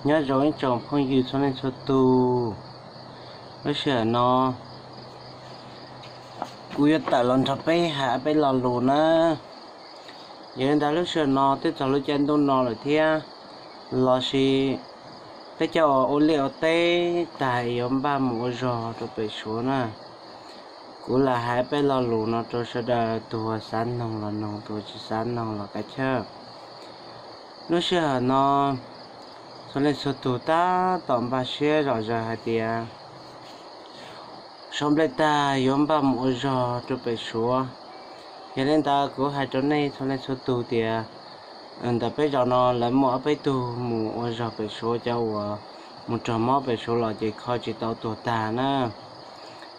Nyob zoo ib tsoom phooj ywg txhua leej txhua tus, lub sij hawm no kuv yuav tawm los nrog peb hais peb lo lus na. Yog li ntawd lub sij hawm no twb txog lub caij ntuj no lawm thiab, los sis peb cov uas ua liaj ua teb tag yuav npaj mus ua zog rau pem Suav na. Kuv lam hais peb lo lus no rau sawv daws, tus uas xav noog los noog, tus uas tsis xav noog los kav chawj. Lub sij hawm no txhua leej txhua tus tab tom npaj siab zom zaws hais tias sau nplej tag yuav npaj mus ua zog rau pem Suav. Yog li ntawd kuv hais rau nej txhua leej txhua tus tias ntawm peb zos no lawv muaj ob peb tug mus ua zog pem Suav, cov uas mus raug mob pem Suav los ces kho tsis tau, tuag tag na.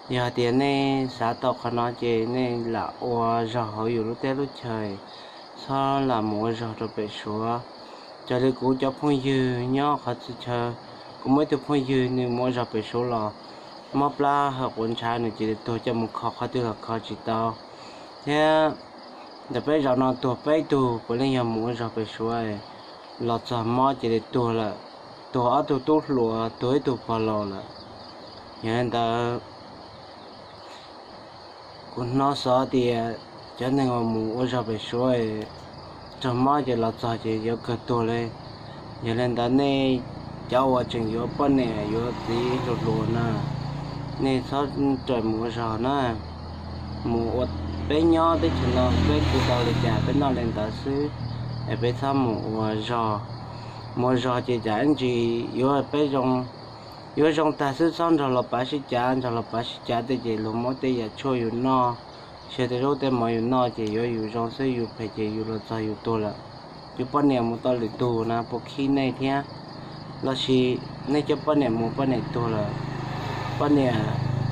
Yog hais tias nej xav tau qhov no ces nej lam ua zog hauv yus lub teb lub chaw, txhob lam mus ua zog rau pem Suav. Raws li kuv cov phooj ywg nyob qhov txhia chaw, kuv muaj ib tug phooj ywg nws mus ua zog pem Suav los mob plab hawm quav ntshav, nws cia li tuag, coj mus kho qhov twg los kho tsis tau. Thiab ntawm peb zos no tuag peb tug, puav leej yog mus ua zog pem Suav los txog mob cia li tuag lawm, tuag ob tug tub hluas, tuag ib tug pog laus lawm. Yog li ntawd kuv hnov xov tias cov neeg uas mus ua zog pem Suav raug mob ces los txog ces yuav kawg tuag li. Yog li ntawd nej cov uas tseem yuav poj niam yuav txiv hluas hluas na, nej txhob raws mus ua zog na. Mus ua, peb nyob teb chaws no peb tsis tau li cas, peb noj li ntawd xwb, es peb txhob mus ua zog. Mus ua zog ces cas ib ntsis yuav peb zoo, yuav zoo tag xwb, txhob nrog los pav sib cav, nrog los pav sib cav tej ces luag muab tej yam tshuaj yus noj, sia tej zaub tej mov yus noj ces yuav yus zoo xwb, yus phem ces yus los txog yus tuag lawm. Yus poj niam mus tau lwm tus na puas khib nej thiab, los sis nej coj poj niam mus poj niam tuag lawm, poj niam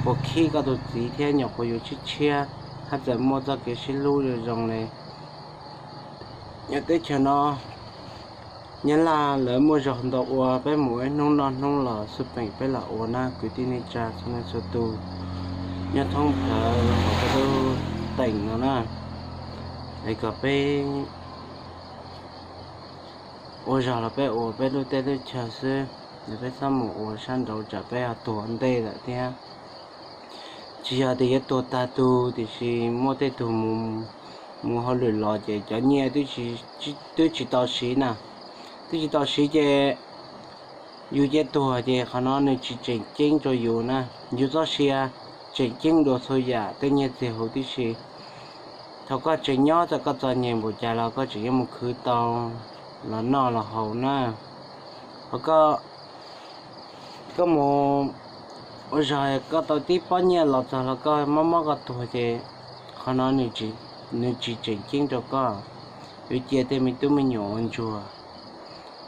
puas khib koj tus txiv thiab, nyuam qhuav yus tshiab tshiab, haj txawm muaj txoj kev sib hlub zoo zoo li. Nyob teb chaws no, Nyab Laj lawv muaj zog ntau ua, peb mus ib hnub noj hnub los xwb, peem peb los ua na kwv tij neej tsa txhua leej txhua tus nyob thoob plaws hauv peb lub teem no na. Es kom peb ua zog los peb ua peb lub teb lub chaw xwb, es peb txhob mus ua sab nraud tsam peb ho tuag ntej lawm thiab. Tsis yog tias yuav tuag tag tug, tiam sis muaj tej tug mus, mus hauj lwm los ces cov nyiaj twb tsis tau siv na, twb tsis tau siv ces yus cia tuag ces qhov no nws tsis tseem ceeb rau yus na. Yus txoj sia tseem ceeb dua txhua yam, tej nyiaj txiag huv tib si. Thaum koj tseem nyob, txawm koj txom nyem npaum cas los koj tseem yuav mus khwv tau los noj los haus na. Ho koj, koj mus ua zog koj tau tib pob nyiaj los txog los koj mob mob koj tuag ces qhov no nws tsis tseem ceeb rau koj, yuav cia tej me tub me nyuam ua ntsuag.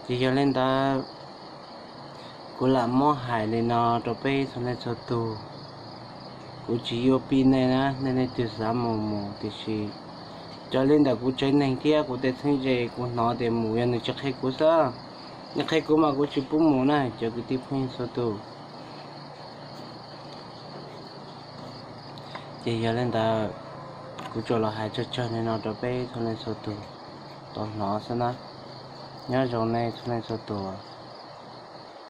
Ces yog li ntawd, kuv lam muab hais li no rau peb txhua leej txhua tus. Kuv tsis yuav pib nej na, nej leej twg xav mus mus, tiam sis raws li ntawm kuv tsev neeg thiab kuv tej txheeb ze kuv hnov tias mus yog nws tsis qhia kuv xwb. Nws qhia kuv mas kuv tsis pub mus na cov kwv tij phooj ywg txhua tus. Ces yog li ntawd, kuv tsuas los hais tsawg tsawg li no rau peb txhua leej txhua tus tau hnov xwb na. Nyob zoo nej txhua leej txhua tus.